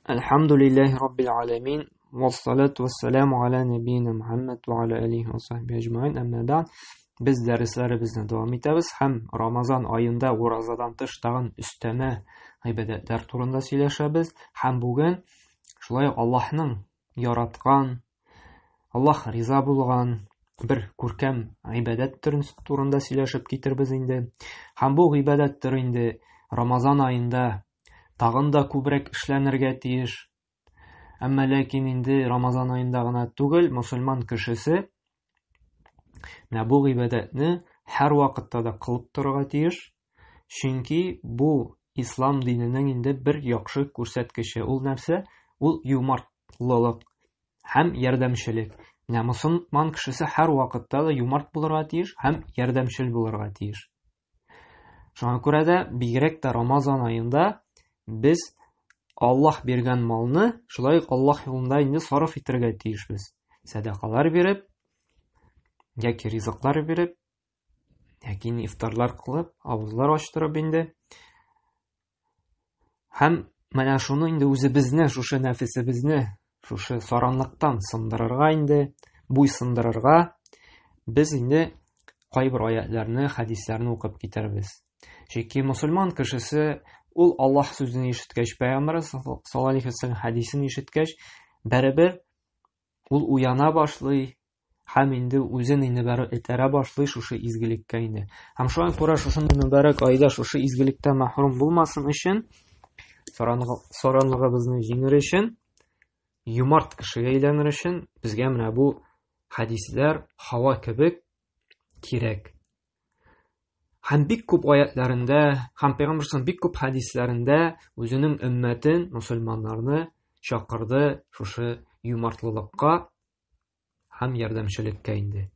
Әлхәмдүлилләһи раббил аләмин. Вассалату вассаламу аля нәбиина Мухаммад ва аля алихи ва сахбихи әҗмәгыйн. Әмма бәгъд. Без дәресләребезне дәвам итәбез һәм Рамазан аенда уразадан тыш тагын өстәмә гыйбадәтләр турында сөйләшәбез. Һәм бүген шулай ук Аллаһның яраткан, Аллаһ риза булган бер күркәм гыйбадәт төрен турында сөйләшеп китербез инде. Һәм бу гыйбадәт төре инде Рамазан аенда тагын да күбрәк эшләнергә тиеш. Әмма ләкин инде Рамазан аенда гына түгел, мусульман кешесе менә бу гыйбадәтне һәр вакытта да кылып торырга тиеш. Чөнки бу ислам диненең инде бер яхшы күрсәткече. Ул нәрсә? Ул юмартлылык һәм ярдәмчелек. Менә мусульман кешесе һәр вакытта да юмарт булырга тиеш һәм ярдәмчел булырга тиеш. Шуңа күрә дә бигрәк тә Рамазан аенда без Аллаһ биргән малны шулай ук Аллаһ юлында инде сарыф итәргә тиешбез. Сәдакалар биреп, яки ризыклар биреп, яки ифтарлар кылып, авызлар ачтырып инде. Һәм менә шуны инде үзебезне, шушы нәфесебезне, шушы саранлыктан сындырырга инде, буй сындырырга без инде кайбер аятларны, хәдисләрне укып китәрбез. Чөнки мусульман кешесе ул Аллаһ сүзен ишеткәч, пәйгамбәр саллаллаһу алейһи вәсәлләм хәдисен ишеткәч, бәребер ул уяна башлый, һәм инде үзен инде бәрі этәрә башлый шушы изгелеккә инде. Һәм шуңа күрә шушындый мөбарәк айда шушы изгелектә мәхрүм булмасын өчен, саранлыгыбызны җиңер өчен, юмарт кешегә әйләнер өчен безгә менә бу хәдисләр һава кебек кирәк. Һәм бик күп аятларында, һәм пәйгамбәрбезнең бик күп хәдисләрендә үзенең өммәтен, мусульманнарны чакырды шушы юмартлылыкка, һәм ярдәмчелеккә инде.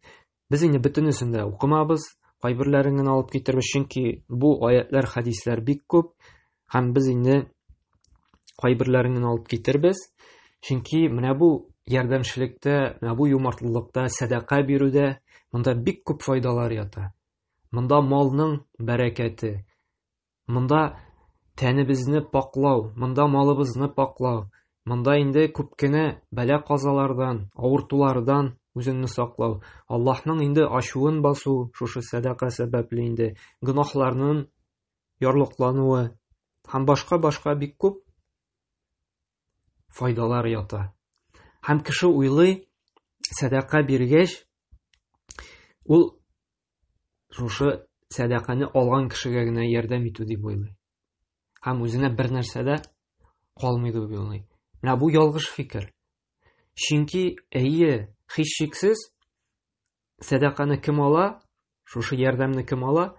Без инде бөтенесен дә укымабыз, кайберләрен генә алып китербез, чөнки бу аятлар, хәдисләр бик күп, һәм без инде кайберләрен генә алып китербез. Чөнки менә бу ярдәмчелектә, менә бу юмартлылыкта, сәдака бирүдә монда бик күп файдалар ята. Монда малның бәрәкәте, Монда тәнебезне паклау, монда малыбызны паклау, монда инде күп кенә бәла-казалардан, авыртулардан үзеңне саклау, Аллаһның инде ачуын басу, шушы сәдака сәбәпле инде гөнаһларның ярлыклануы һәм башка-башка бик күп файдалар ята. Һәм кеше уйлый, сәдака биргәч, ул шушы сәдаканы алган кешегә генә ярдәм итү дип уйлый. Һәм үзенә бер нәрсә дә калмый дип уйлый. Менә бу ялгыш фикер. Чөнки әйе, һичшиксез сәдаканы кем ала, шушы ярдәмне кем ала,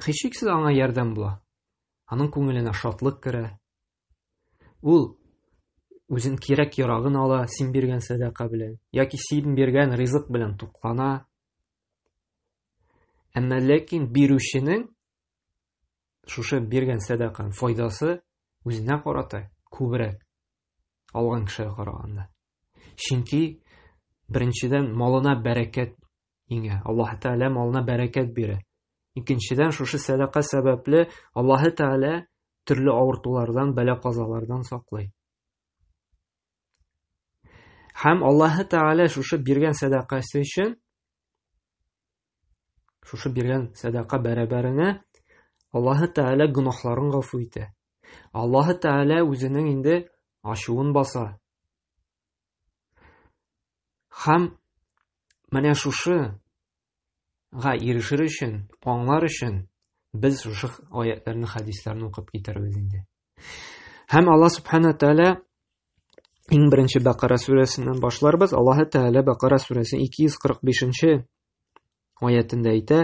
һичшиксез аңа ярдәм була. Аның күңеленә шатлык керә. Ул үзен кирәк ярагын ала, син биргән сәдака белән, яки син биргән ризык белән туклана. Әмма ләкин бирүченең шушы биргән сәдаканың файдасы үзенә карата күбрәк алган кешегә караганда. Чөнки беренчедән малына бәрәкәт иңә. Аллаһ Тәгалә малына бәрәкәт бирә. Икенчедән шушы сәдака сәбәпле Аллаһ Тәгалә төрле авыртулардан, бәла-казалардан саклый. Һәм Аллаһы Тәгалә шушы биргән сәдакасы өчен шушы биргән сәдака бәрабәренә Аллаһы Тәгалә гөнаһларын гафу итә. Аллаһы Тәгалә үзенең инде ачуын баса. Һәм менә шушы га ирешер өчен, аңлар өчен без шушы аятларны, хәдисләрне укып китербез инде. Һәм Аллаһ субхана тәгалә иң беренче Бакара сүрәсеннән башларбыз. Аллаһ Тәгалә Бакара сүрәсе 245 аятында әйтә: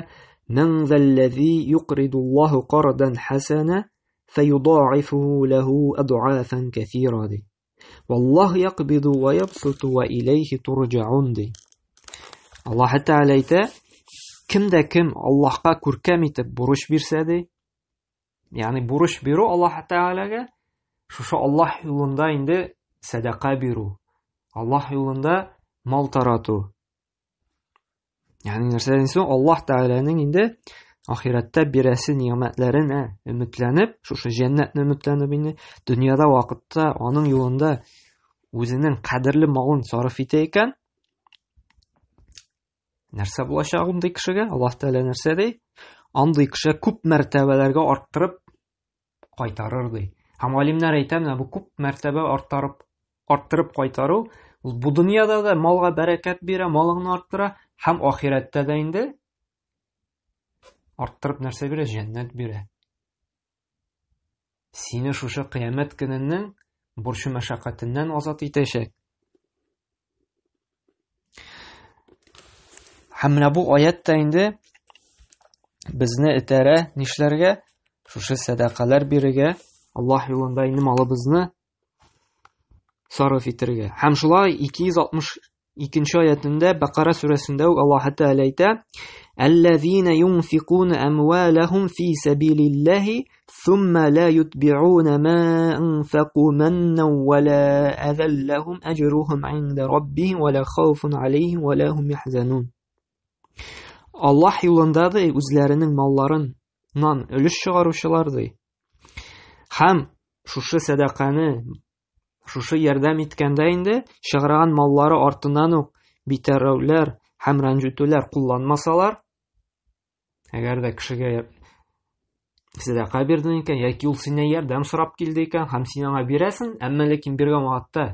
"Ман заллази юкридуллаһу қардан хасана фаюдаифуху лаху ад'афан касира" ди. Валлаһу якбиду ва ябсуту ва илейхи турҗаун ди. Аллаһ Тәгалә әйтә: кем дә кем Аллаһка күркәм итеп бурыч бирсә ди, ягъни бурыч бирү Аллаһ Тәгаләгә, шушы Аллаһ юлында инде сәдака бирү, Аллаһ юлында мал тарату. Ягъни нәрсә дисең, Аллаһ Тәгаләнең инде Ахирәттә бирәсе нигъмәтләренә өметләнеп, шушы җәннәтне өметләнеп инде, дөньяда вакытта аның юлында үзенең кадерле малын сарыф итә икән, нәрсә булачак андый кешегә? Аллаһ Тәгалә нәрсә ди? Андый кеше күп мәртәбәләргә арттырып кайтарыр ди. Һәм галимнәр әйтә, менә бу күп мәртәбә арттырып арттырып кайтару, ул бу дөньяда да малга бәрәкәт бирә, малыңны арттыра һәм ахирәттә дә инде арттырып нәрсә бирә? Җәннәт бирә. Сине шушы кыямәт көненең борчу мәшәкатеннән азат итәчәк. Һәм менә бу аят та инде безне этәрә нишләргә? Шушы сәдакалар бирергә, Аллаһ юлында инде малыбызны сарыф итәргә. Һәм шулай 262 аятында Бакара сүрәсендә үк Аллаһ Тәгалә әйтә: "Әлләзина юнфикуна амвалахум фи сабилиллаһи thumma la yutbi'una ma anfaqu mannan wa la adhan lahum ajruhum 'inda rabbihim wa la khawfun 'alayhim wa la hum yahzanun." Аллаһ юлында ди үзләренең малларыннан өлеш чыгаручылар ди. Һәм шушы сәдаканы, шушы ярдәм иткәндә инде чыгарган маллары артыннан ук битәрәүләр һәм рәнҗетүләр кулланмасалар, әгәр дә кешегә сәдака бирдең икән, яки ул синнән ярдәм сорап килде икән, һәм син аңа бирәсең, әмма ләкин биргән вакытта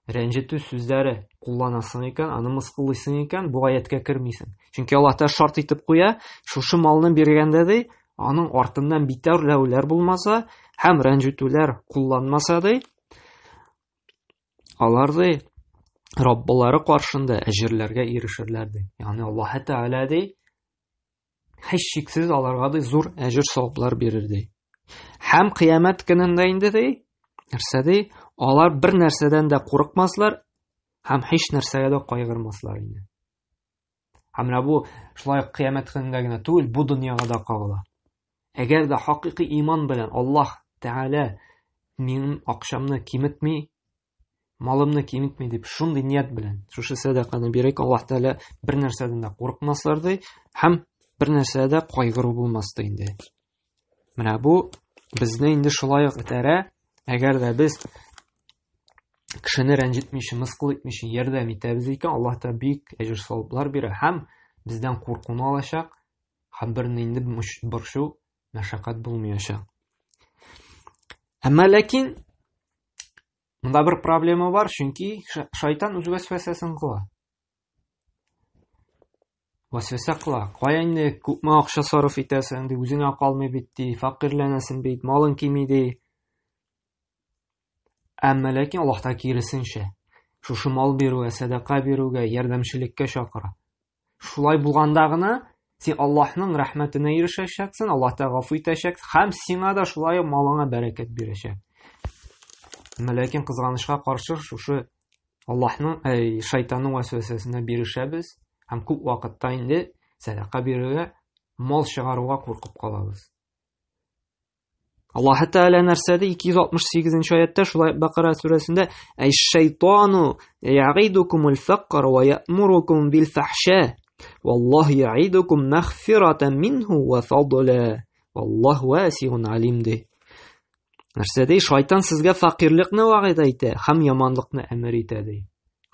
рәнҗетү сүзләре кулланасың икән, аны мыскыллыйсың икән, бу аяткә кермисең. Чөнки Аллаһ та шарт итеп куя, шушы малны биргәндә ди, аның артыннан битәрләүләр булмаса һәм рәнҗетүләр кулланмаса ди, алар ди Раббылары каршында әҗерләргә ирешерләр ди. Ягъни Аллаһ Тәгалә ди, һичшиксез аларга ди зур әҗер саваплар бирер ди. Һәм кыямәт көнендә инде ди, нәрсә ди? Алар бер нәрсәдән дә курыкмаслар һәм һич нәрсәгә дә кайгырмаслар инде. Һәм менә бу шулай ук кыямәт көнендә генә түгел, бу дөньяга да кагыла. Әгәр дә хакыйкый иман белән Аллаһ Тәгалә минем акчамны киметми, малымны киметми дип шундый ният белән шушы сәдаканы бирик, Аллаһ Тәгалә бер нәрсәдән дә курыкмаслар ди һәм бер нәрсәдә дә кайгыру булмас ди инде. Менә бу безне инде шулай ук этәрә, әгәр дә без кешене рәнҗетмичә, мыскыл итмичә ярдәм итәбез икән, Аллаһ Тәгалә бик әҗер саваплар бирә һәм бездән куркуны алачак һәм бернинди борчу, мәшәкать булмаячак. Әмма ләкин Монда бер проблема бар, чөнки шайтан үз вәсвәсәсен кыла. Вәсвәсә кыла. Кая инде күпме акча сарыф итәсең, ди, үзеңә калмый бит, ди, фәкыйрьләнәсең бит, малың кими, ди. Әмма ләкин Аллаһ та киресенчә, шушы мал бирүгә, сәдака бирүгә, ярдәмчелеккә чакыра. Шулай булганда гына син Аллаһның рәхмәтенә ирешәчәксең, Аллаһ та гафу итәчәк һәм сиңа да шулай ук малыңа бәрәкәт бирәчәк. Әмма ләкин кызганычка каршы шушы Аллаһның, әй, шайтанның вәсвәсәсенә бирешәбез һәм күп вакытта инде сәдака бирергә, мал чыгаруга куркып калабыз. Аллаһ Тәгалә нәрсә ди? 268 нче аятта шулай Бакара сүрәсендә Әш-шайтану я'идукумул факр ва я'мурукум бил фахша. Валлаһу я'идукум мәгъфиратан минһу ва фадла. Валлаһу васиун алим ди. Нәрсә ди? Шайтан сезгә факирлекне вәгъдә итә һәм яманлыкны әмер итә ди.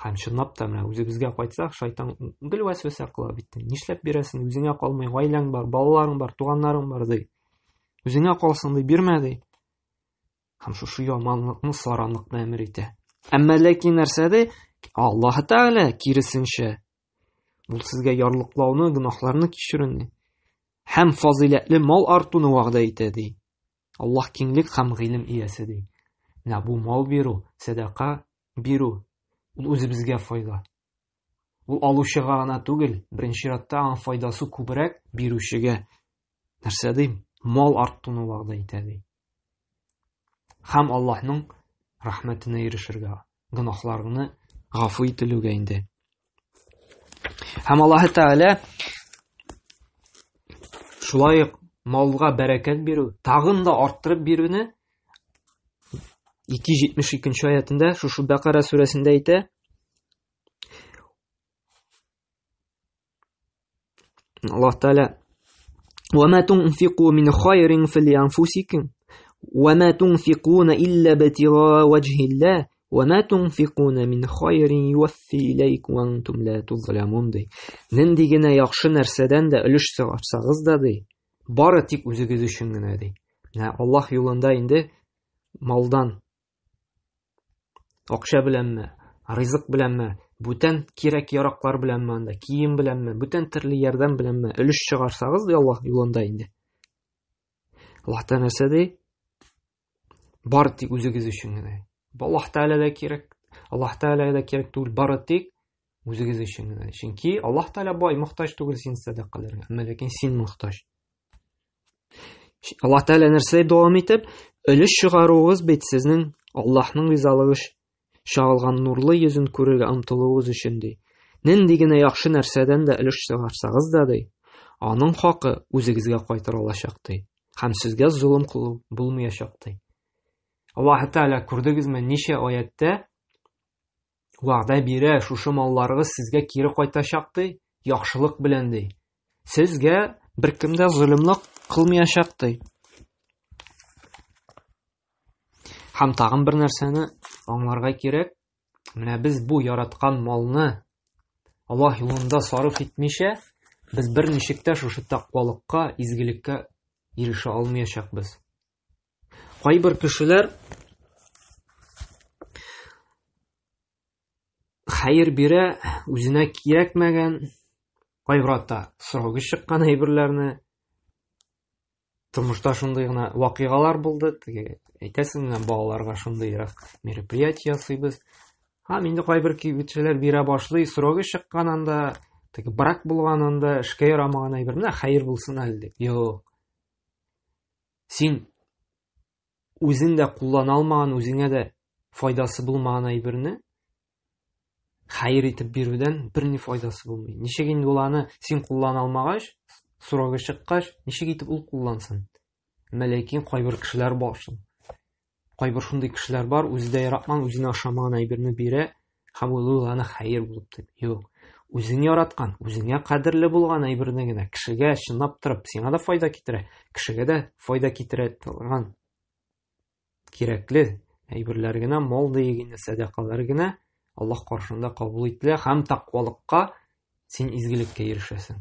Һәм чынлап та менә үзебезгә кайтсак, шайтан гел вәсвәсә кыла бит. Нишләп бирәсең? Үзеңә калмый, гаиләң бар, балаларың бар, туганнарың бар ди. Үзеңә калсын ди, бирмә ди. Һәм шушы яманлыкны, саранлыкны әмер итә. Әмма ләкин нәрсә ди? Аллаһ Тәгалә киресенчә. Ул сезгә ярлыклауны, гөнаһларны кичерүне һәм фазыйләтле мал артуны вәгъдә итә ди. Аллаһ киңлек һәм гыйлем иясе ди. Менә бу мал бирү, сәдака бирү ул үзебезгә файда. Ул алучыга гына түгел, беренче чиратта аның файдасы күбрәк бирүчегә. Нәрсә ди? Мал артуны вәгъдә итә ди. Һәм Аллаһның рәхмәтенә ирешергә, гөнаһларыңны гафу ителүгә инде. Һәм Аллаһ Тәгалә шулай ук малга бәрәкәт бирү, тагын да арттырып бирүне 272 аятында шушы Бәкара сүрәсендә әйтә. Аллаһ Тәгалә Ва ма тунфику мин хайрин фалианфусикум ва ма тунфикуна илля бтига ваджхилла ва ма тунфикуна мин хайрин юваффи илейкум ва антум ла тузламун ди. Нинди генә яхшы нәрсәдән дә өлеш чыгарсагыз да ди, бары тик үзегез өчен генә ди. Менә Аллаһ юлында инде малдан акча беләнме, ризык беләнме, бүтән кирәк-яраклар беләнме анда, кием беләнме, бүтән төрле ярдәм беләнме өлеш чыгарсагыз ди Аллаһ юлында инде. Аллаһ Тәгалә нәрсә ди? Бары тик үзегез өчен генә. Аллаһ Тәгалә дә кирәк, Аллаһ Тәгалә дә кирәк түгел, бары тик үзегез өчен генә. Чөнки Аллаһ Тәгалә бай, мохтаҗ түгел син сәдакаларга, әмма ләкин син мохтаҗ. Аллаһ Тәгалә нәрсә дәвам итеп, өлеш чыгаруыгыз бит сезнең Аллаһның ризалыгы чагылган нурлы йөзен күрергә омтылуыгыз өчен ди. Нинди генә яхшы нәрсәдән дә өлеш чыгарсагыз да ди, аның хакы үзегезгә кайтарылачак ди. Һәм сезгә золым кылу булмаячак ди. Аллаһ Тәгалә күрдегезме, ничә аятта вәгъдә бирә, шушы малларыгыз сезгә кире кайтачак ди, яхшылык белән ди. Сезгә беркем дә золымлык кылмаячак ди. Һәм тагын бер нәрсәне аңларга кирәк. Менә без бу яраткан малны Аллаһ юлында сарыф итмичә, без берничек тә шушы тәкъвалыкка, изгелеккә ирешә алмаячакбыз. Кайбер кешеләр хәер бирә, үзенә кирәкмәгән, кайбер ата срогы чыккан әйберләрне. Тормышта шундый гына вакыйгалар булды. Теге әйтәсең, менә балаларга шундыйрак мероприятие ясыйбыз. Һәм инде кайбер кибетчеләр бирә башлый, срогы чыккан анда, теге брак булган анда, эшкә ярамаган әйбер. Менә хәер булсын әле дип. Юк. Син үзең дә куллана алмаган, үзеңә дә файдасы булмаган әйберне хәер итеп бирүдән берни файдасы булмый. Ничек инде ул аны син куллана алмагач, срогы чыккач, ничек итеп ул куллансын? Әмма ләкин кайбер кешеләр бар шул. Кайбер шундый кешеләр бар, үзе дә яратмаган, үзенә ошамаган әйберне бирә һәм уйлый аны хәер булып дип. Юк. Үзең яраткан, үзеңә кадерле булган әйберне генә кешегә чынлап торып сиңа да файда китерә, кешегә дә файда китерә торган кирәкле әйберләр генә, мал дигән сәдакалар генә Аллаһ каршында кабул ителә һәм тәкъвалыкка син изгелеккә ирешәсең.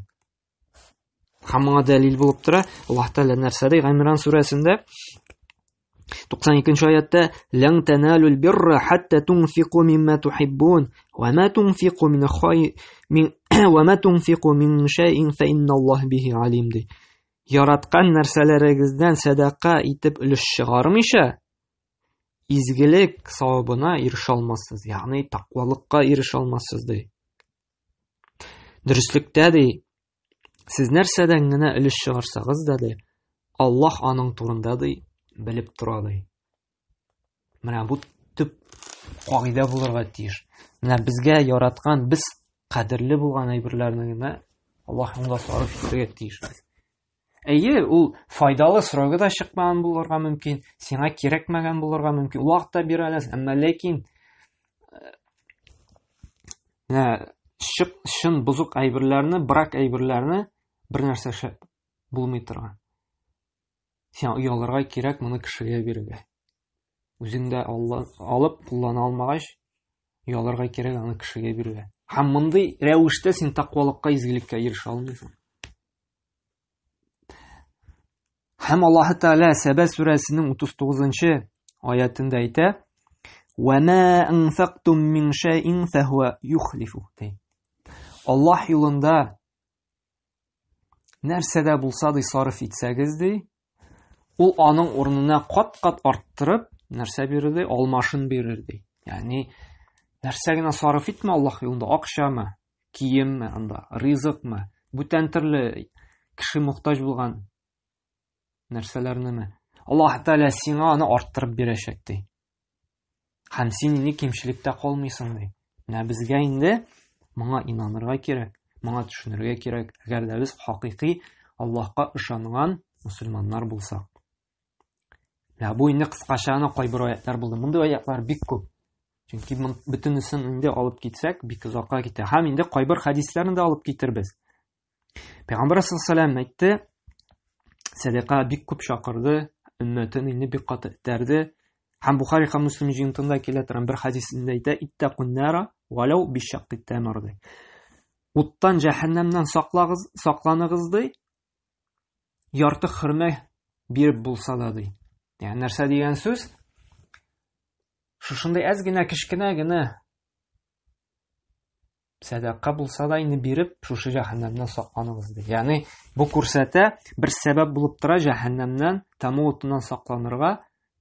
Һәм моңа дәлил булып тора, Аллаһ Тәгалә нәрсә ди? Гыймран сүрәсендә 92 аятта лән таналул бирра хатта тунфику мимма тухиббун ва ма тунфику мин хай мин ва ма тунфику мин шайин фа инналлаһ бихи алим ди. Яраткан нәрсәләрегездән сәдака итеп өлеш чыгармыйча, изгелек савабына ирешә алмассыз, ягъни тәкъвалыкка ирешә алмассыз ди. Дөреслектә ди, сез нәрсәдән генә өлеш чыгарсагыз да ди, Аллаһ аның турында ди, белеп тора ди. Менә бу төп кагыйдә булырга тиеш. Менә безгә яраткан, без кадерле булган әйберләрне генә Аллаһ юлында сарыф итәргә тиешбез. Әйе, ул файдалы срогы да чыкмаган булырга мөмкин, сиңа кирәкмәгән булырга мөмкин. Ул вакытта бирә аласың, әмма ләкин менә чык, чын бозык әйберләрне, брак әйберләрне бер нәрсә эшләп булмый торган. Сиңа оялырга кирәк моны кешегә бирергә. Үзең дә алып куллана алмагач, оялырга кирәк аны кешегә бирергә. Һәм мондый рәвештә син тәкъвалыкка, изгелеккә ирешә алмыйсың. Һәм Аллаһы Тәгалә Сәбә сүрәсенең 39-нчы аятында әйтә: "Ва ма анфактум мин шайин фахуа юхлифу" ди. Аллаһ юлында нәрсә дә булса ди сарыф итсәгез ди, ул аның урынына кат-кат арттырып нәрсә бирер ди, алмашын бирер ди. Ягъни нәрсә генә сарыф итмә Аллаһ юлында, акчамы, киемме анда, ризыкмы, бүтән төрле кеше мохтаҗ булган нәрсәләрнеме? Аллаһ Тәгалә сиңа аны арттырып бирәчәк ди. Һәм син инде кимчелектә калмыйсың ди. Менә безгә инде моңа инанырга кирәк, моңа төшенергә кирәк, әгәр дә без хакыйкый Аллаһка ышанган мусульманнар булсак. Менә бу инде кыскача гына кайбер аятлар булды. Мондый аятлар бик күп. Чөнки бөтенесен инде алып китсәк, бик озакка китә. Һәм инде кайбер хәдисләрне дә алып китербез. Пәйгамбәр саллаллаху әйтте: Сәдака бик күп чакырды, өммәтен инде бик каты этәрде. Һәм Бухари һәм Муслим җыентында килә торган бер хәдисендә әйтә: "Иттакун нара валау бишшакки тамр" ди. Уттан, җәһәннәмнән саклагыз, сакланыгыз ди. Ярты хөрмә биреп булса да ди. Ягъни нәрсә дигән сүз? Шушындый әз генә кечкенә генә сәдака булса да инде биреп, шушы җәһәннәмнән сакланыгыз ди. Ягъни бу күрсәтә, бер сәбәп булып тора җәһәннәмнән, тәмуг утыннан сакланырга.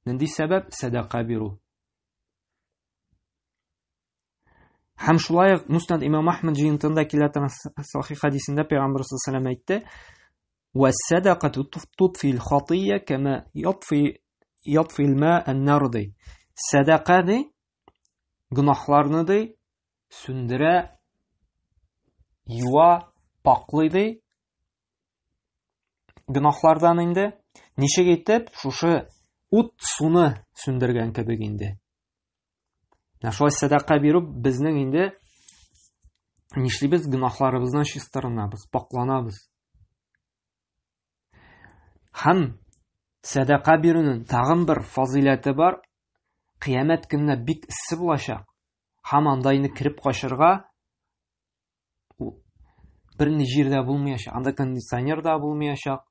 Нинди сәбәп? Сәдака бирү. Һәм шулай ук Муснад имам Ахмад җыентында килә торган сахих хәдисендә Пәйгамбер саллаллаһу алейһи ва әйтте: "Вәс-садакату тутфил хатия кама ятфи ятфил ма ан-нар" ди. Сәдака ди, гөнаһларны ди, сүндерә, юа, паклый ди. Гөнаһлардан инде ничек итеп шушы ут суны сүндергән кебек инде. Менә шулай сәдака бирү безнең инде нишлибез? Гөнаһларыбыздан чистарынабыз, пакланабыз. Һәм сәдака бирүнең тагын бер фазыйләте бар. Кыямәт көненә бик эссе булачак. Һәм анда инде кереп качырга берни җирдә булмаячак. Анда кондиционер да булмаячак.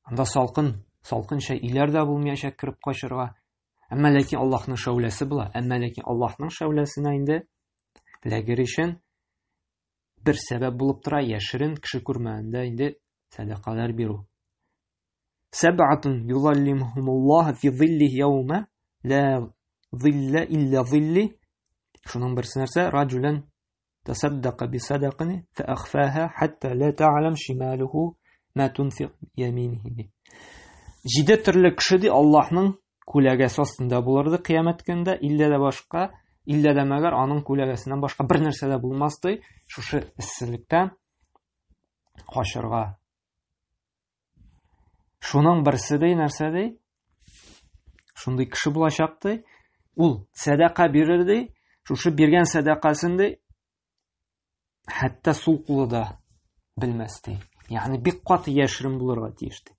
Анда салкын, салкынча өйләр дә булмаячак кереп качырга. Әмма ләкин Аллаһның шәүләсе була. Әмма ләкин Аллаһның шәүләсенә инде ләгер өчен бер сәбәп булып тора, яшерен кеше күрмәгәндә инде сәдакалар бирү. Сәб'атун юзаллимһумуллаһ фи зиллиһи яума ла зилла илля зилли. Шуның берсе нәрсә? Раджулан тасаддака би садакани фа ахфаха хатта ла та'лам шималуху ма тунфик яминихи. Җиде төрле кеше ди Аллаһның күләгәсе астында булыр ди кыямәт көнендә, иллә дә башка, иллә дә мәгәр аның күләгәсеннән башка бер нәрсә дә булмас ди, шушы эсселектән качырга. Шуның берсе ди, нәрсә ди? Шундый кеше булачак ди. Ул сәдака бирер ди, шушы биргән сәдакасын ди, хәтта сул кулы да белмәс ди. Ягъни бик каты яшерен булырга тиеш ди.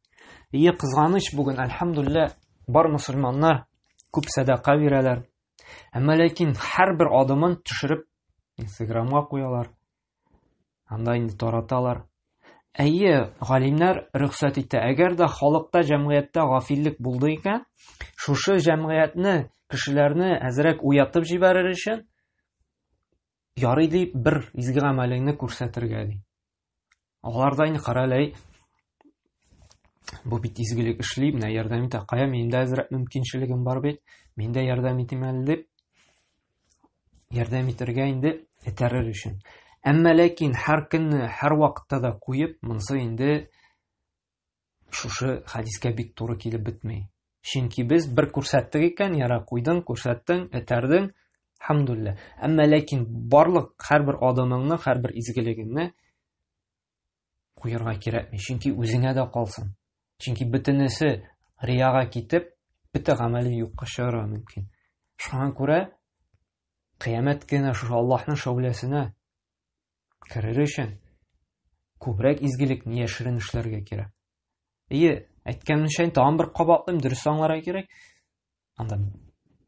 Ие, кызганыч бүген, әлхәмдүлилләһ, бар мусульманнар күп сәдака бирәләр. Әмма ләкин һәрбер адымын төшереп Инстаграмга куялар. Анда инде тараталар. Әйе, галимнәр рөхсәт итә. Әгәр дә халыкта, җәмгыятьтә гафиллек булды икән, шушы җәмгыятьне, кешеләрне әзрәк уятып җибәрер өчен ярый ди бер изге гамәлеңне күрсәтергә ди. Алар да инде каралай, бу бит изгелек эшли, менә ярдәм итә. Кая минем дә әзрәк мөмкинчелегем бар бит, мин дә ярдәм итим әле дип ярдәм итәргә инде этәрер өчен. Әмма ләкин һәр көнне, һәр вакытта да куеп, монысы инде шушы хәдискә бик туры килеп бетми. Чөнки без бер күрсәттек икән, яра куйдың, күрсәттең, этәрдең, хәмдуллә. Әмма ләкин барлык һәрбер адымыңны, һәрбер изгелегеңне куярга кирәкми. Чөнки үзеңә дә калсын. Чөнки бөтенесе рияга китеп, бөтә гамәле юкка чыгарга мөмкин. Шуңа күрә кыямәт көне шушы Аллаһның шәүләсенә керер өчен күбрәк изгелекне яшерен эшләргә кирәк. Ие, әйткәнемчә, тагын бер кабатлыйм, дөрес аңларга кирәк. Анда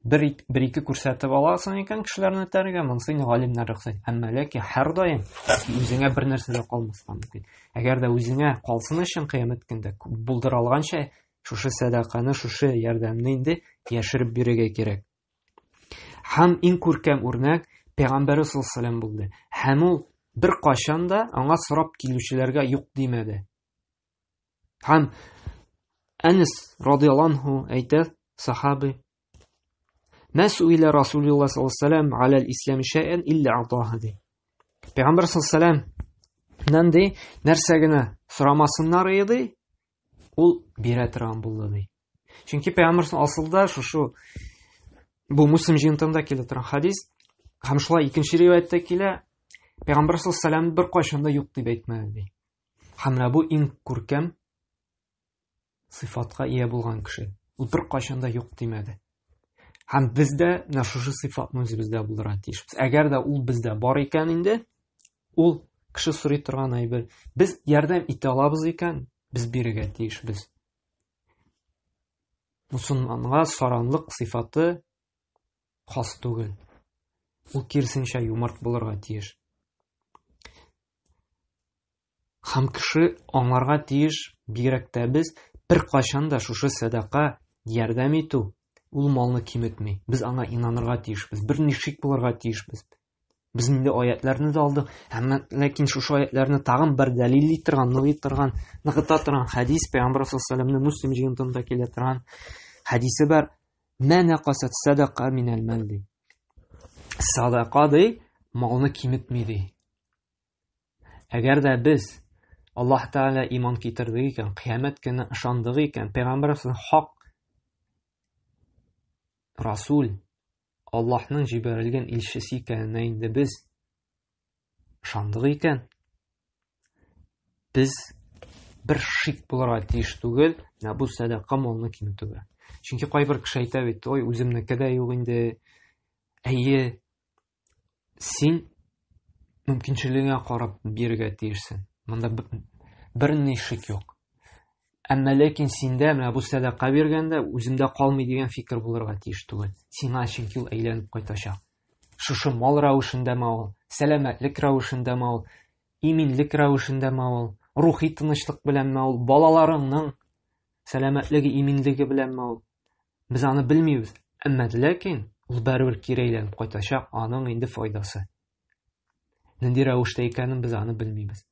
бер, бер ике күрсәтеп аласың икән кешеләрне этәргә, монысы инде галимнәр рөхсәт. Әмма ләкин һәрдаим үзеңә бер нәрсә дә калмаска мөмкин. Әгәр дә үзеңә калсын өчен кыямәт көндә булдыра алганча шушы сәдаканы, шушы ярдәмне инде яшереп бирергә кирәк. Һәм иң күркәм үрнәк Пәйгамбәре саллаллаһу булды. Һәм ул бер кашан да аңа сорап килүчеләргә юк димәде. Һәм Әнес радиаллаһу анһу әйтә, сахаби, Мә суилә Расулуллаһ саллаллаһу алейһи вәсәлләм аләл ислам шәйән илля атаһу ди. Пәйгамбәр саллаллаһу алейһи вәсәлләмнән ди, нәрсә генә сорамасыннар иде, ул бирә торган булды ди. Чөнки пәйгамбәр асылда шушы бу Муслим җыентында килә торган хадис һәм шулай икенче риваятьтә килә. Пәйгамбәр саллаллаһу алейһи бер кайчан да юк дип әйтмәде ди. Һәм менә бу иң күркәм сыйфатка ия булган кеше. Ул бер кайчан да юк димәде. Һәм без дә менә шушы сыйфатны үзебездә булдырырга тиешбез. Әгәр дә ул бездә бар икән инде, ул кеше сорый торган әйбер. Без ярдәм итә алабыз икән, Без бирергә тиешбез. Мусульманга саранлык сыйфаты хас түгел. Ул киресенчә юмарт булырга тиеш. Һәм кеше аңларга тиеш, бигрәк тә без беркайчан да шушы сәдака ярдәм итү ул малны киметми. Без аңа инанырга тиешбез, берни шик булырга тиешбез. Без инде аятларны да алдык, әмма ләкин шушы аятларны тагын бер дәлилли торган, ныгый торган, ныгыта торган хәдис Пәйгамбәр саллаллаһу алейһи ва Муслим җыентыгында килә торган хәдисе бар. Мә нәкасат садака минәл мәл ди. Садака ди, малны киметми ди. Әгәр дә без Аллаһ Тәгалә иман китердек икән, кыямәт көненә ышандык икән, пәйгамбәребез хак расул, Аллаһның җибәрелгән илчесе икәненә инде без ышандык икән, без бер шик булырга тиеш түгел, менә бу сәдака малны киметүгә. Чөнки кайбер кеше әйтә бит, ой, үземнеке дә юк инде. Әйе, син мөмкинчелегеңә карап бирергә тиешсең. Монда берни шик юк. Әмма ләкин синдә менә бу сәдака биргәндә үземдә калмый дигән фикер булырга тиеш түгел. Сиңа чөнки ул әйләнеп кайтачак. Шушы мал рәвешендәме ул, сәламәтлек рәвешендәме ул, иминлек рәвешендәме ул, рухи тынычлык беләнме ул, балаларыңның сәламәтлеге, иминлеге беләнме ул. Без аны белмибез. Әмма ләкин ул барыбер кире әйләнеп кайтачак, аның инде файдасы. Нинди рәвештә икәнен без аны белмибез.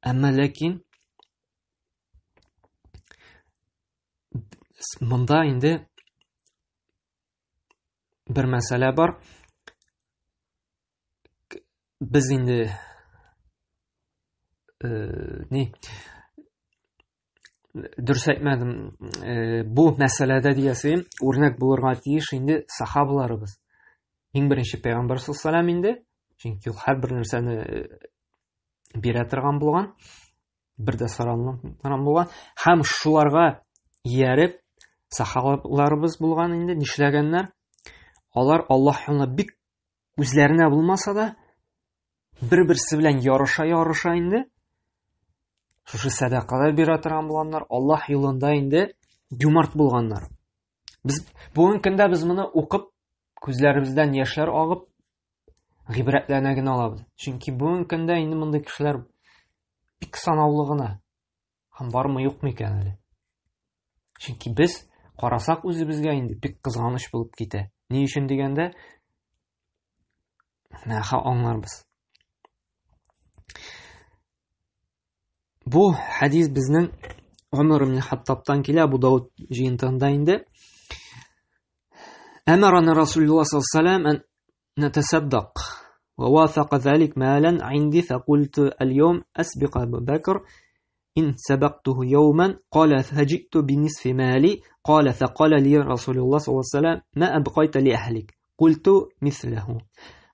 Әмма ләкин монда инде бер мәсьәлә бар. Без инде э, ни дөрес әйтмәдем э, бу мәсьәләдә диясем үрнәк булырга тиеш инде сахабаларыбыз иң беренче пәйгамбәр саллаллаху инде чөнки ул һәрбер нәрсәне э, бирә торган булган бер дә саранланган булган һәм шуларга ияреп сахабаларыбыз булган инде нишләгәннәр алар Аллаһ юлына бик үзләренә булмаса да бер-берсе белән ярыша-ярыша инде шушы сәдакалар бирә торган булганнар, Аллаһ юлында инде юмарт булганнар. Без бүгенге көндә без моны укып, күзләребездән яшьләр агып, гыйбрәтләнә генә алабыз. Чөнки бүгенге көндә инде мондый кешеләр бик санаулы гына. Һәм бармы юкмы икән әле. Чөнки без карасак үзебезгә инде бик кызганыч булып китә. Ни өчен дигәндә, менә аңларбыз. Бу хәдис безнең Гомер ибн Хаттабтан килә, Абу Дауд җыентыгында инде. Әмарана Расулуллаһ саллаллаһу алейһи ва сәлләм نتصدق ووافق ذلك مالا عندي فقلت اليوم أسبق أبو بكر إن سبقته يوما قال فجئت بنصف مالي قال فقال لي رسول الله صلى الله عليه وسلم ما أبقيت لأهلك قلت مثله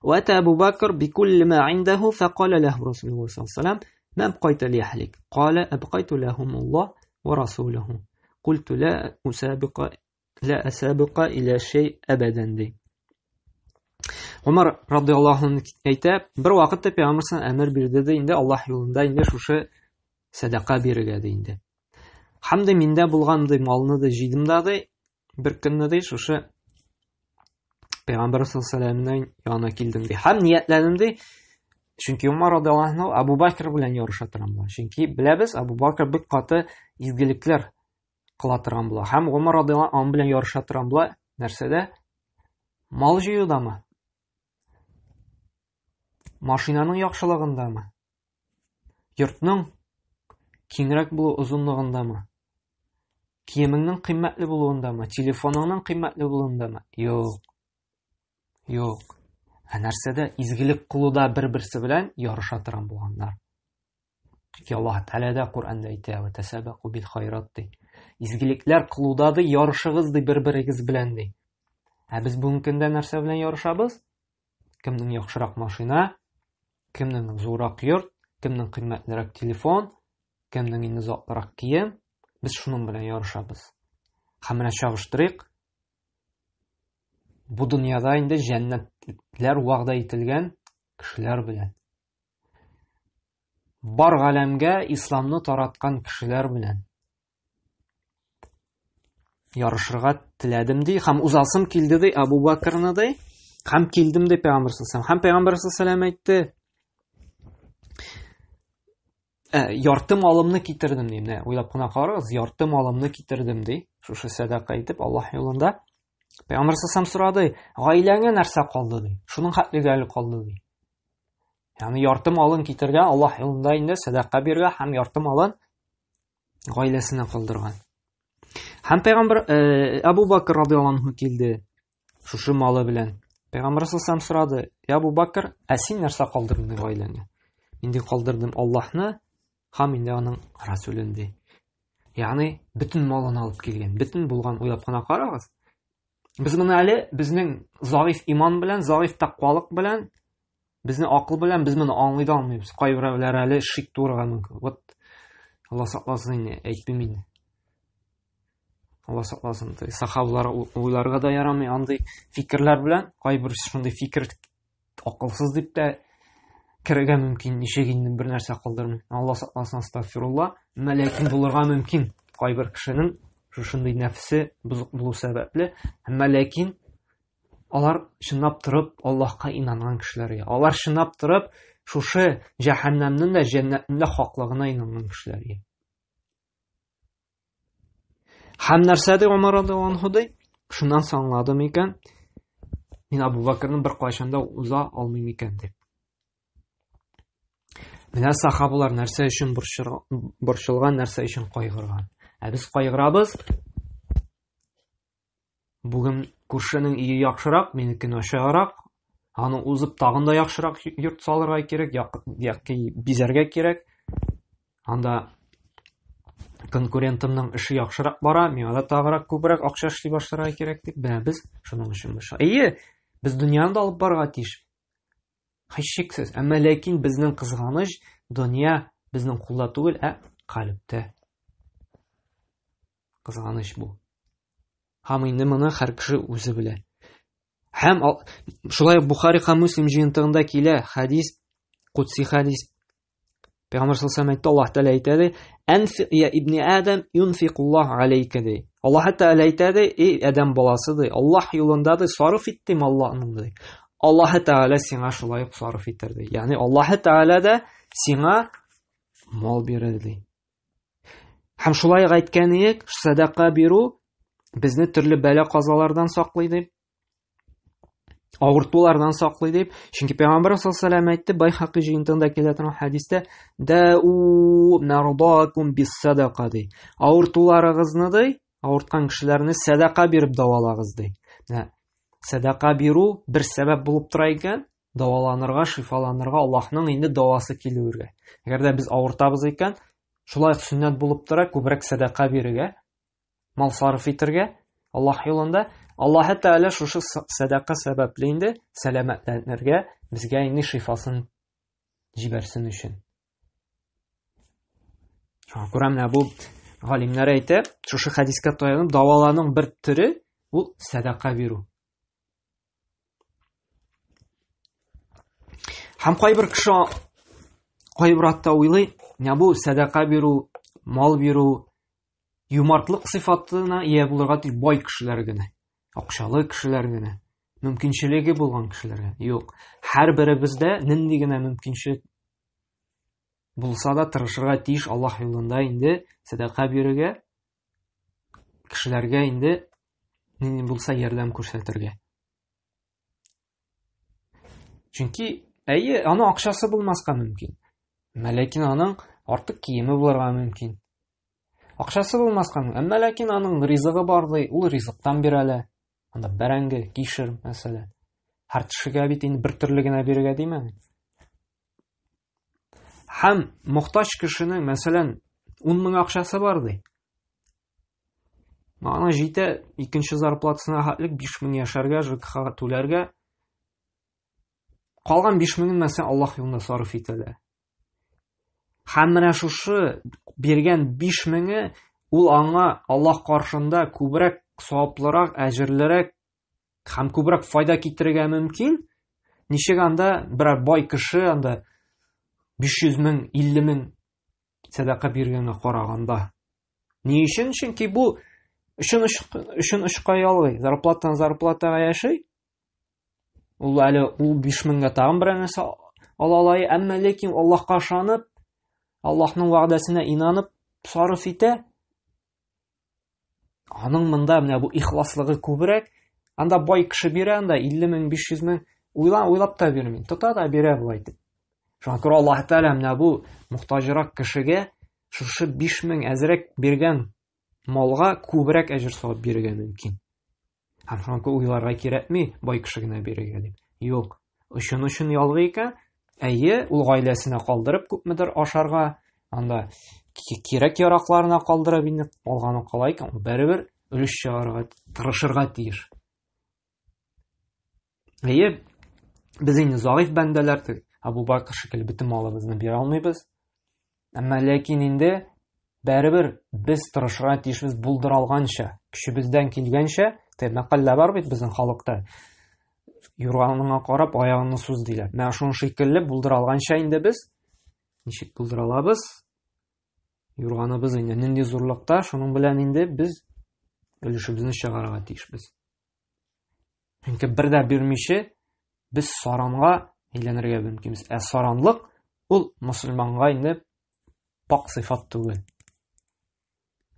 وأتى أبو بكر بكل ما عنده فقال له رسول الله صلى الله عليه وسلم ما أبقيت لأهلك قال أبقيت لهم الله ورسوله قلت لا أسابق لا أسابق إلى شيء أبدا دي Умар радиаллаһу анһу әйтә, бер вакытта пәйгамбәр әмер бирде дә инде Аллаһ юлында инде шушы сәдака бирергә ди инде. Һәм дә миндә булган ди малны да җыйдым да ди, бер көнне ди шушы пәйгамбәр саллаллаһу алейһи янына килдем ди. Һәм ниятләдем ди, чөнки Умар радиаллаһу анһу Абу Бакр белән ярыша торган була. Чөнки беләбез, Абу Бакр бик каты изгелекләр кыла торган була. Һәм Гомар радиаллаһу анһу белән ярыша торган була. Нәрсәдә? Мал җыюдамы? Машинаның яхшылыгындамы? Йортның киңрәк булу озынлыгындамы? Киемеңнең кыйммәтле булуындамы? Телефоныңның кыйммәтле булуындамы? Юк. Юк. Ә нәрсәдә? Изгелек кылуда бер-берсе белән ярыша торган булганнар. Чөнки Аллаһ Тәгалә дә Коръәндә әйтә, "Ва тасабаку бил хайрат" ди. Изгелекләр кылуда ди, ярышыгыз ди бер-берегез белән ди. Ә без бүгенге көндә нәрсә белән ярышабыз? Кемнең яхшырак машина, кемнең зуррак йорт, кемнең кыйммәтлерәк телефон, кемнең инде затлырак кием, без шуның белән ярышабыз. Һәм менә чагыштырыйк. Бу дөньяда инде җәннәтләр вәгъдә ителгән кешеләр белән. Бар галәмгә исламны тараткан кешеләр белән ярышырга теләдем ди һәм узасым килде ди Абу Бакрны ди һәм килдем ди пәйгамбер саллаллаху һәм пәйгамбер саллаллаху әйтте ә, ярты малымны китердем ди менә уйлап кына карагыз ярты малымны китердем ди шушы сәдака итеп Аллаһ юлында пәйгамбер саллаллаху сорады гаиләңә нәрсә калды ди шуның хәтлеге әле калды ди ягъни ярты малын китергән Аллаһ юлында инде сәдака биргән һәм ярты малын гаиләсенә калдырган. Һәм пәйгамбер э, Абу Бакр радиаллаһу анһу килде шушы малы белән. Пәйгамбер саллаллаху сорады: "Я Абу Бакр, ә син нәрсә калдырдың гаиләңә?" Инде калдырдым Аллаһны һәм инде аның расулын ди. Ягъни бөтен малын алып килгән, бөтен булган уйлап кына карагыз. Без моны әле безнең заиф иман белән, заиф тәкъвалык белән Безне акыл белән без моны аңлый да алмыйбыз. Кайберәүләр әле шик туырга мөмкин. Вот Алла сакласын инде, әйтмим инде. Алла сакласын. Сахабалар уйларга да ярамый андый фикерләр белән. Кайбер шундый фикер акылсыз дип тә керергә мөмкин. Ничек инде бер нәрсә калдырмый. Алла сакласын, астагфирулла. Әмма ләкин булырга мөмкин. Кайбер кешенең шушындый нәфсе бозык булу сәбәпле. Әмма ләкин Алар чынлап торып Аллаһка инанган кешеләр. Алар чынлап торып шушы җәһәннәмнең дә җәннәтнең дә хаклыгына инанган кешеләр. Һәм нәрсә ди Умар радиаллаһу анһу ди? Шуннан соң аңладым икән, мин Абу Бакрны бер кайчан да уза алмыйм икән дип. Менә сахабалар нәрсә өчен борчылган, нәрсә өчен кайгырган. Ә без кайгырабыз, Бүген күршенең өе яхшырак, минеке начаррак. Аны узып тагын да яхшырак йорт салырга кирәк, яки бизәргә кирәк. Анда конкурентымның эше яхшырак бара, миңа да тагырак күбрәк акча эшли башларга кирәк дип, менә без шуның өчен борчыла. Әйе, без дөньяны да алып барырга тиеш. Һичшиксез. Әмма ләкин безнең кызганыч дөнья безнең кулда түгел, ә калебтә. Кызганыч бу. Һәм инде моны һәр кеше үзе белә. Һәм шулай ук Бухари һәм Муслим җыентыгында килә хәдис, кудси хәдис. Пәйгамбәр саллаллаху әйтте, Аллаһ Тәгалә әйтә ди, "Әнфик я ибни Адам, юнфикуллаһ алейка" ди. Аллаһ Тәгалә әйтә ди, "Эй Адам баласы ди, Аллаһ юлында ди, сарыф ит ди малларыңны ди. Аллаһ Тәгалә сиңа шулай ук сарыф итәр ди. Ягъни Аллаһ Тәгалә дә сиңа мал бирер ди. Һәм шулай ук әйткән идек, сәдака бирү безне төрле бәла-казалардан саклый дип, авыртулардан саклый дип. Чөнки Пәйгамбәр саллаллаху алейһи әйтте, Байхаки җыентыгында килә торган хәдистә, "Дау мардакум бис-садака" ди. Авыртуларыгызны ди, авырткан кешеләрне сәдака биреп дәвалагыз ди. Менә сәдака бирү бер сәбәп булып тора икән, дәваланырга, шифаланырга Аллаһның инде дәвасы килүгә. Әгәр дә без авыртабыз икән, шулай ук сөннәт булып тора, күбрәк сәдака бирергә, мал сарыф итергә Аллаһ юлында. Аллаһ Тәгалә шушы сәдака сәбәпле инде сәламәтләнергә безгә инде шифасын җибәрсен өчен. Шуңа күрә менә бу галимнәр әйтә, шушы хәдискә таянып, дәваланың бер төре ул сәдака бирү. Һәм кайбер кеше кайбер атта уйлый, менә бу сәдака бирү, мал бирү, юмартлык сыйфатына ия булырга тиеш бай кешеләр генә, акчалы кешеләр генә, мөмкинчелеге булган кешеләр генә. Юк, һәрберебездә нинди генә мөмкинчелек булса да тырышырга тиеш Аллаһ юлында инде сәдака бирергә, кешеләргә инде нинди булса ярдәм күрсәтергә. Чөнки әйе, аның акчасы булмаска мөмкин. Әмма ләкин аның артык киеме булырга мөмкин. Акчасы булмаска мөмкин. Әмма ләкин аның ризыгы бар ди, ул ризыктан бирә әле. Анда бәрәңге, кишер, мәсәлән. Һәр кешегә бит инде бер төрле генә бирергә димәм. Һәм мохтаҗ кешенең, мәсәлән, 10 мең акчасы бар ди. Аңа җитә икенче зарплатасына хәтлек 5 мең яшәргә, ЖКХ түләргә. Калган 5 меңен мәсәлән Аллаһ юлында сарыф итәләр. Һәм менә шушы биргән 5 меңе ул аңа Аллаһ каршында күбрәк саваплырак, әҗерлерәк һәм күбрәк файда китерергә мөмкин. Ничек анда берәр бай кеше анда 500 мең, 50 мең сәдака биргәнгә караганда. Ни өчен? Чөнки бу өчен өчен очка ялгый, зарплатадан зарплатага яши. Ул әле ул 5 меңгә тагын берәр нәрсә ала ала, әмма ләкин Аллаһка ышанып, Аллаһның вәгъдәсенә инанып сарыф итә. Аның монда менә бу ихласлыгы күбрәк. Анда бай кеше бирә, анда 50 мең, 500 мең уйлан уйлап та бирми. Тота да бирә болай итеп. Шуңа күрә Аллаһ Тәгалә менә бу мохтаҗрак кешегә шушы 5 мең әзрәк биргән малга күбрәк әҗер савап бирергә мөмкин. Һәм шуңа күрә уйларга кирәкми, бай кеше генә бирергә дип. Юк. Өчен өчен ялгый икән, әйе, ул гаиләсенә калдырып күпмедер ашарга, анда кирәк яракларына калдырып инде калганы кала икән, ул барыбер өлеш чыгарырга тырышырга тиеш. Әйе, без инде заиф бәндәләр, Абу Бакр шикелле бөтен малыбызны бирә алмыйбыз. Әмма ләкин инде барыбер без тырышырга тиешбез булдыра алганча, көчебездән килгәнчә, теге мәкаль бар бит безнең халыкта. Юрганыңа карап аягыңны суз диләр. Менә шуның шикелле булдыра алганча инде без ничек булдыра алабыз? Юрганыбыз инде нинди зурлыкта, шуның белән инде без өлешебезне чыгарырга тиешбез. Чөнки бер дә бирмичә без саранга әйләнергә мөмкинбез. Ә саранлык ул мусульманга инде пак сыйфат түгел.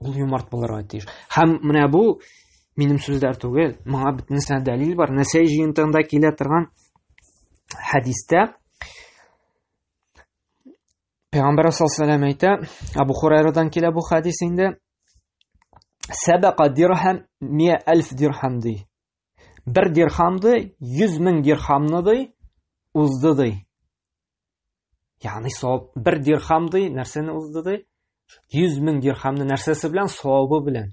Ул юмарт булырга тиеш. Һәм менә бу минем сүзләр түгел, моңа бөтенесенә дәлил бар. Нәсәй җыентыгында килә торган хәдистә Пәйгамбәр саллаллаху алейһи әйтә, Абу Хурайрадан килә бу хәдис инде. Сәбәка дирхам мия әлф дирхам ди. Бер дирхам ди, 100 мең дирхамны ди, узды ди. Ягъни савап бер дирхам ди, нәрсәне узды ди? 100 мең дирхамны нәрсәсе белән? Савабы белән.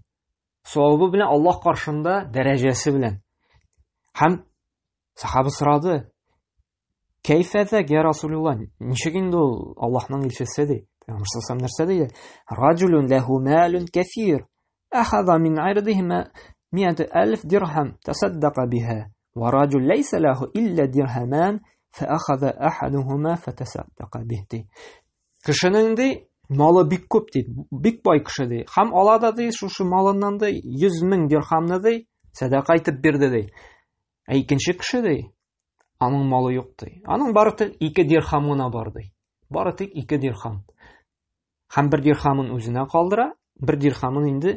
Савабы белән Аллаһ каршында дәрәҗәсе белән. Һәм сахаба сорады, Кәйфә зәк, я Расулулла, ничек инде ул Аллаһның илчесе ди? Пәйгамбер саллаллаху нәрсә диде? Раджулун ләһу малун кәсир. Ахаза мин ирдиһи миәт әлф дирхам тасаддака биһа. Ва раджул ләйсә ләһу илля дирхаман фәахаза ахадухума фатасаддака бих ди. Кешенең ди малы бик күп ди, бик бай кеше ди. Һәм ала да ди шушы малыннан ди 100 мең дирхамны ди сәдака итеп бирде ди. Ә икенче кеше ди, аның малы юк ди. Аның бары тик ике дирхам гына бар ди. Бары тик ике дирхам. Һәм бер дирхамын үзенә калдыра, бер дирхамын инде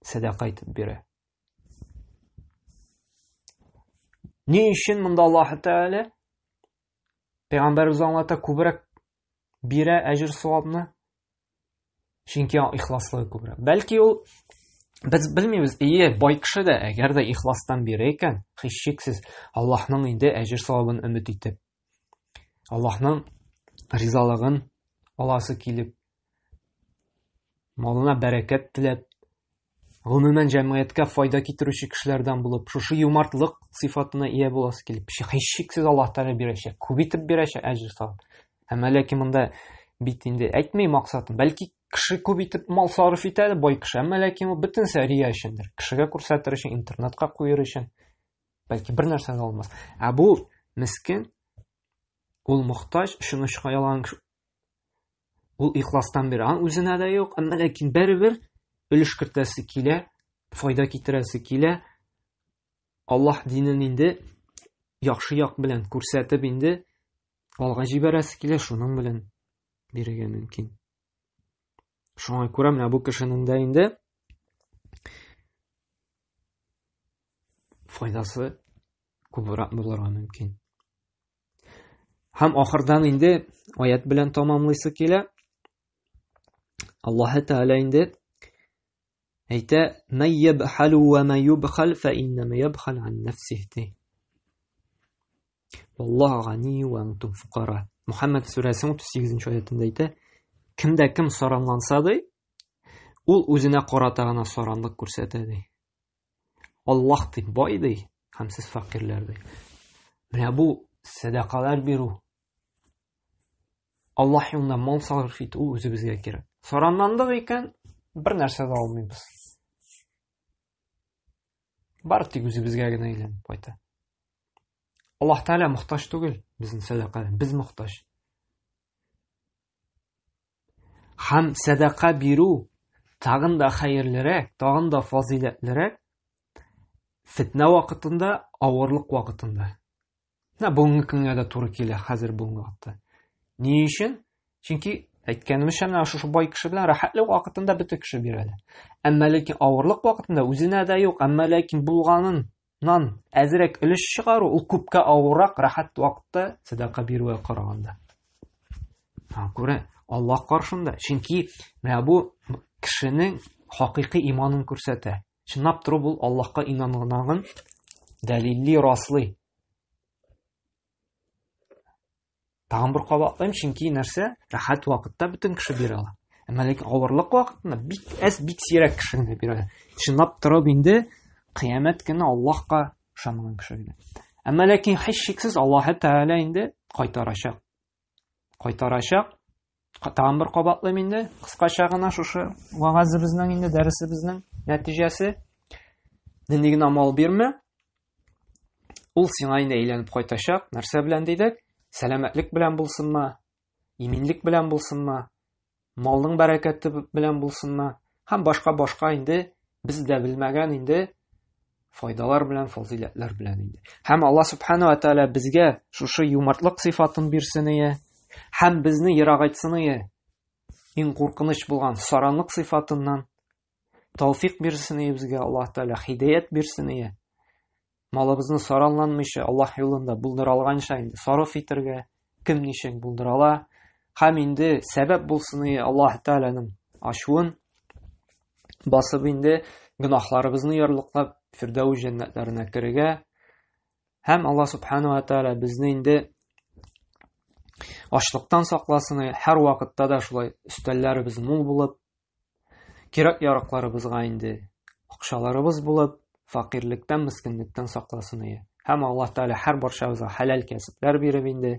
сәдака итеп бирә. Ни өчен монда Аллаһ Тәгалә пәйгамбәребез аңлата күбрәк бирә әҗер савапны? Чөнки аның ихласлыгы күбрәк. Бәлки ул без белмибез, ие, бай кеше дә, әгәр дә ихластан бирә икән, һичшиксез Аллаһның инде әҗер савабын өмет итеп, Аллаһның ризалыгын аласы килеп, малына бәрәкәт теләп, гомумән җәмгыятькә файда китерүче кешеләрдән булып, шушы юмартлык сыйфатына ия буласы килеп, һичшиксез Аллаһ Тәгалә бирәчәк, күп итеп бирәчәк әҗер савап. Әмма ләкин монда бит инде әйтми максатын. Бәлки кеше күп итеп мал сарыф итә, бай кеше, әмма ләкин ул бөтенесе рия өчендер. Кешегә күрсәтер өчен, интернетка куер өчен. Бәлки бер нәрсә дә алмас. Ә бу мескен, ул мохтаҗ, шуны очка ялган кеше. Ул ихластан бирә. Аның үзенә дә юк, әмма ләкин барыбер өлеш кертәсе килә, файда китерәсе килә. Аллаһ динен инде яхшы як белән күрсәтеп инде алга җибәрәсе килә, шуның белән бирергә мөмкин. Шуңа күрә менә бу кешенең дә инде файдасы күбрәк булырга мөмкин. Һәм ахырдан инде аят белән тамамлыйсы килә. Аллаһ Тәгалә инде әйтә: "Мәй ябхалу ва ма юбхал фа иннама ябхал ан нафсихи" ди. Валлаһу гани ва антум фукара. Мухаммад сүрәсенең 38 аятында әйтә: Кемдә кем саранланса ди, ул үзенә карата гына саранлык күрсәтә ди. Аллаһ ди, бай ди, һәм сез фәкыйрьләр ди. Менә бу сәдакалар бирү, Аллаһ юлында мал сарыф итү үзебезгә кирәк. Саранландык икән, бер нәрсә дә алмыйбыз. Бар тик үзебезгә генә әйләнеп кайта. Аллаһ Тәгалә мохтаҗ түгел безнең сәдакага, без мохтаҗ. Һәм сәдака бирү тагын да хәерлерәк, тагын да фазыйләтлерәк фетнә вакытында, авырлык вакытында. Менә бүгенге көнгә дә туры килә хәзер бүгенге вакытта. Ни өчен? Чөнки әйткәнемчә, менә шушы бай кеше белән рәхәтлек вакытында бөтен кеше бирә. Әмма ләкин авырлык вакытында үзенә дә юк, әмма ләкин булганыннан әзрәк өлеш чыгару ул күпкә авыррак рәхәт вакытта сәдака бирүгә караганда. Ха, күрә, Аллаһ каршында. Чөнки менә бу кешенең хакыйкый иманын күрсәтә. Чынлап торып ул Аллаһка инанганлыгын дәлилли, раслый. Тагын бер кабатлыйм, чөнки нәрсә? Рәхәт вакытта бөтен кеше бирә ала. Әмма ләкин авырлык вакытында бик әз, бик сирәк кеше генә бирә. Чынлап торып инде кыямәт көне Аллаһка ышанган кеше генә. Әмма ләкин һичшиксез Аллаһы Тәгалә инде кайтарачак. Кайтарачак. Тагын бер кабатлыйм инде, кыскача гына шушы вагазыбызның инде дәресебезнең нәтиҗәсе. Нинди генә мал бирмә, ул сиңа инде әйләнеп кайтачак. Нәрсә белән дидек? Сәламәтлек белән булсынмы, иминлек белән булсынмы, малның бәрәкәте белән булсынмы һәм башка-башка инде без дә белмәгән инде файдалар белән, фазыйләтләр белән инде. Һәм Алла субхана ва тааля безгә шушы юмартлык сыйфатын бирсен ие, һәм безне ерагайтсын ие иң куркыныч булган саранлык сыйфатыннан. Тауфик бирсен ие безгә Аллаһ Тәгалә, хидәят бирсен ие. Малыбызны саранланмыйча Аллаһ юлында булдыра алганча инде сарыф итәргә, кем ничек булдыра ала. Һәм инде сәбәп булсын ие Аллаһ Тәгаләнең ачуын басып инде гөнаһларыбызны ярлыклап Фирдәүс җәннәтләренә керергә. Һәм Аллаһ Субхану ва Тәгалә безне инде ачлыктан сакласын, һәр вакытта да шулай өстәлләребез мул булып, Кирәк-яракларыбызга инде акчаларыбыз булып, фәкыйрьлектән, мескенлектән сакласын ие. Һәм Аллаһ Тәгалә һәр барчабызга хәләл кәсепләр биреп инде,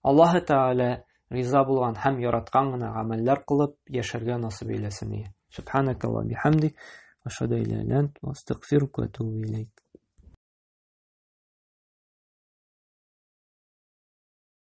Аллаһ Тәгалә риза булган һәм яраткан гына гамәлләр кылып яшәргә насыйп әйләсен ие. Субханакаллаһ бихамдик, ашһаду илля илля ант, ва астагфирука ва атубу илейк.